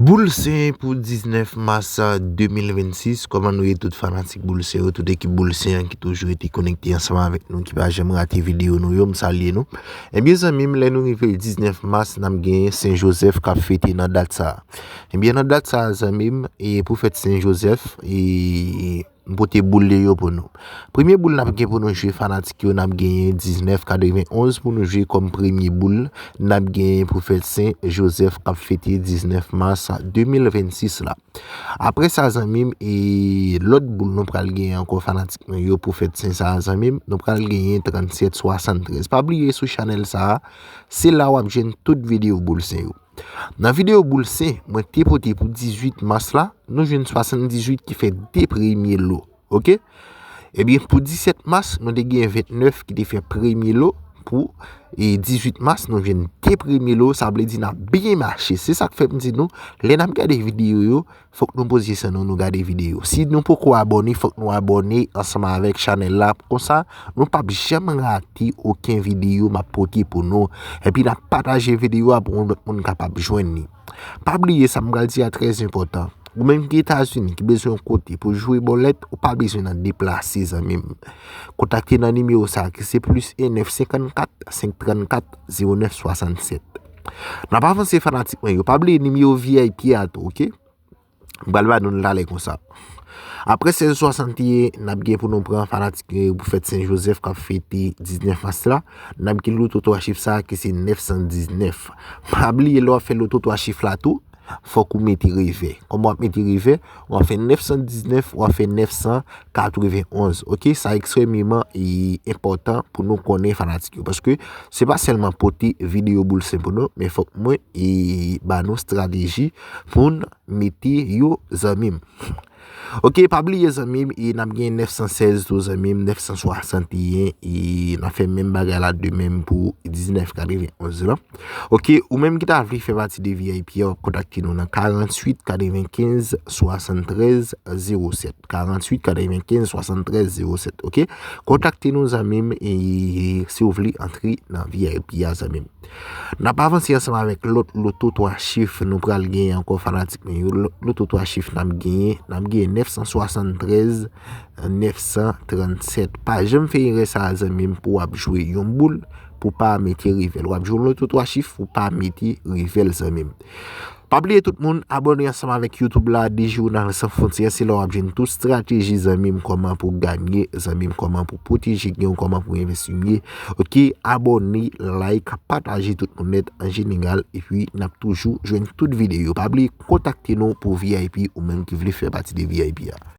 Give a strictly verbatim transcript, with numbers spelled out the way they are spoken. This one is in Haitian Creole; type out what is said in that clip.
Boul Sen pou diznèf mas de mil vennsis. Kòman nou ye, tout fanatik Boul Sen yo, tout ekip Boul Sen an ki toujou rete konekte ansanm avèk nou, ki pa janm rate videyo nou yo, m salye nou. Ebyen zanmi m, lè nou rive diznèf mas, n ap genyen Sen Jozèf k ap fete nan dat sa a. Ebyen nan dat sa a zanmi m, e pou fèt Sen Jozèf, e m pote boul li yo pou nou. Premye boul n ap gen pou nou jwe fanatik yo, n ap genyen diznèf katrevenonz pou nou jwe kòm premye boul n ap genyen pou fèt Sen Jozèf k ap fete diznèf mas de mil vennsis la. Apre sa zanmi m, e lòt boul nou pral genyen ankò fanatik mwen yo pou fèt Sen sa a zanmi m, nou pral genyen trannsèt swasanntrèz. Pa bliye sou chanèl sa a, se la w ap jwenn tout videyo Boul Sen yo. Nan videyo Boul Sen, mwen te pote pou dizuit mas la, nou jwenn swasanndizuit ki fè de premye lo. Oke? Ebyen, pou disèt mas, nou te gen vennèf ki te fè premye lo. Pou e dizuit mas, nou jwenn de premye lo. Sa vle di n ap byen mache. Se sa k fè m di nou, lè n ap gade videyo yo, fòk nou poze san nou, nou gade videyo. Si nou poko abòne, fòk nou abòne ansanm avèk chanèl la. Konsa, nou p ap janm rate okenn videyo m ap pote pou nou. Epi n ap pataje videyo a pou yon lòt moun kapab jwenn li. Pa bliye sa m pral di a trè enpòtan. Ou menm ki Etazini, ki bezwen yon kote pou jwe bòlèt, ou pa bezwen nan deplase zanmi m. Kontakte nan nimewo sa a ki se plis en nèf senkannkat senk trannkat zewo nèf swasannsèt. N ap avanse fanatik mwen yo. Pa bliye nimewo V I P a tou, oke? M pral ba nou l talè konsa. Apre sèz swasanteyen, n ap gen pou nou pran fanatik yo pou fèt Sen Jozèf k ap fete diznèf mas la. N ap gen loto twa chif sa a ki se nèf san diznèf. Pa bliye lè w ap fè loto twa chif la tou, fòk ou mete revè. Kòman w ap mete revè? W ap fè nèf san diznèf, w ap fè nèf san katrevenonz. Oke, sa ekstrèmeman e, enpòtan pou nou konnen fanatik yo. Paske se pa sèlman pote videyo Boul Sen pou nou, men fòk mwen e, ba nou estrateji pou n mete yo zanmi m. Oke, pa bliye zanmi m, e n ap gen nèf san sèz tou zanmi m, nèf san swasanteyen, e n ap fè menm bagay la de menm pou diznèf katrevenonz lan. Oke, ou menm ki ta vle fè pati de V I P a, w ap kontakte nou nan karanntuit katrevenkenz swasanntrèz zewo sèt. Karanntuit katrevenkenz swasanntrèz zewo sèt, oke? Kontakte nou zanmi m, e si w vle antre nan V I P a zanmi m. N ap avanse ansanm avèk lòt loto twa chif nou pral genyen ankò fanatik mwen yo. Lo-, loto twa chif n ap genyen, n ap genyen nèf san swasantrèz, nèf san trannsèt. Pa janm fè erè sa a zanmi m pou w ap jwe yon boul, pou w pa mete revè l. W ap jwe yon loto twa chif pou w pa mete revè l zanmi m. Pa bliye tout moun, abòne ansanm avèk YouTube la, de Jounal San Fwontyè, se la w ap jwenn tout estrateji zanmi m, kòman pou ganye zanmi m, kòman pou pwoteje gen w, kòman pou envesti mye. Oke, abòne, like, pataje tout moun nèt an jeneral, epi n ap toujou jwenn tout videyo. Pa bliye kontakte nou pou V I P ou menm ki vle fè pati de V I P a.